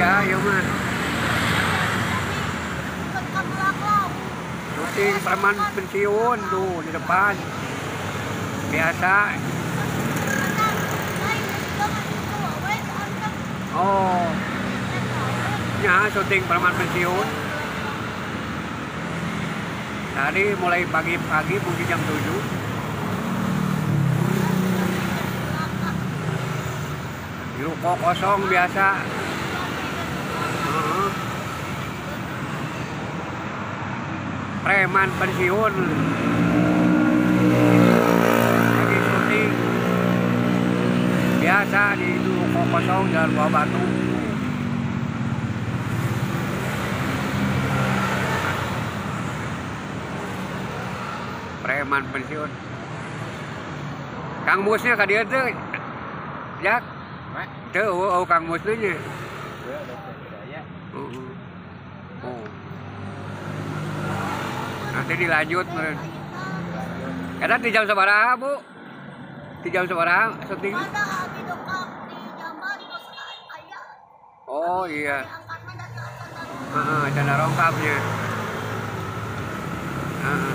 Iya, iya mah. Syuting preman pensiun tuh di depan. Biasa. Oh. Ya, syuting preman pensiun. Tadi mulai pagi-pagi mungkin jam 7. Di ruko kosong biasa. Preman pensiun lagi syuting biasa di ruko kosong Jalan Buah Batu. Preman pensiun. Kang Musnya ka dieu teu? Jak. Teu, oh Kang Musnya nya. Oh. Nanti dilanjut meureun. Eta di jam sabaraha, Bu? Di jam sabaraha syuting? Oh iya. Heeh, canda rongkapnya. Heeh.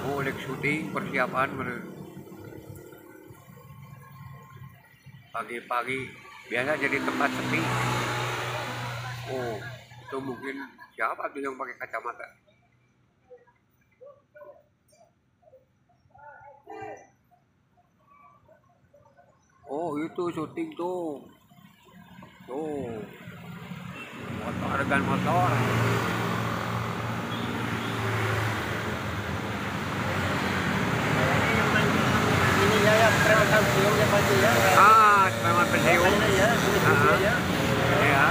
Oh, lek syuting persiapan meureun. Pagi-pagi biasa jadi tempat sepi. Oh, itu mungkin siapa tuh yang pakai kacamata? Oh, itu syuting tuh. Tuh. Motor, adegan motor. Ini ya, ya preman pensiun ya pasti ya. Ah, preman pensiun. Ya. Iya.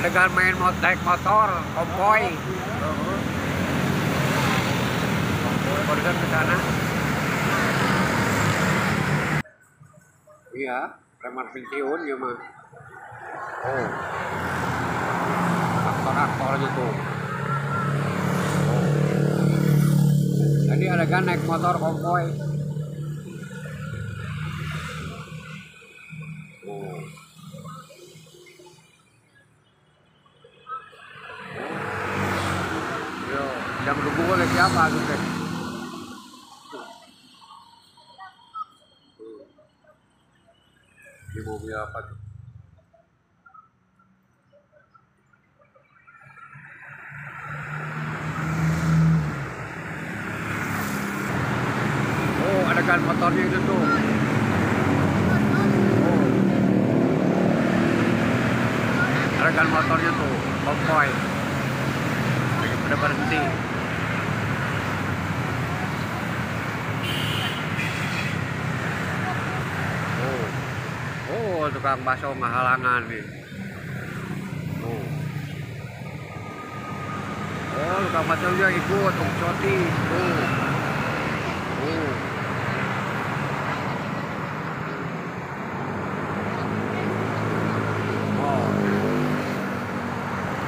Adegan main naik motor, konvoy. Barusan ke sana. Iya, preman pensiun ya mah. Oh. Aktor-aktornya tuh. Oh. Tadi adegan naik motor konvoy. Oh. Yo, yang dukung oleh siapa tuh teh? Di mobil apa tuh? Oh, adegan motornya itu tuh. Oh. Adegan motornya tuh, konvoy. Udah berhenti. Oh. Oh, tukang bakso ngahalangan nih. Oh. Oh, tukang bakso juga ikut untuk syuting. Tuh. Oh. Oh.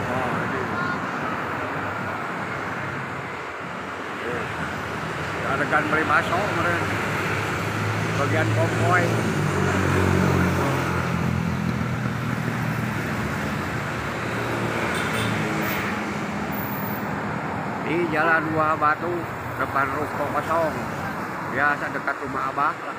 Oh, ini. Oh. Adegan beli bakso kemarin. Bagian konvoy. Di Jalan Buah Batu, depan ruko kosong, biasa dekat rumah abah lah.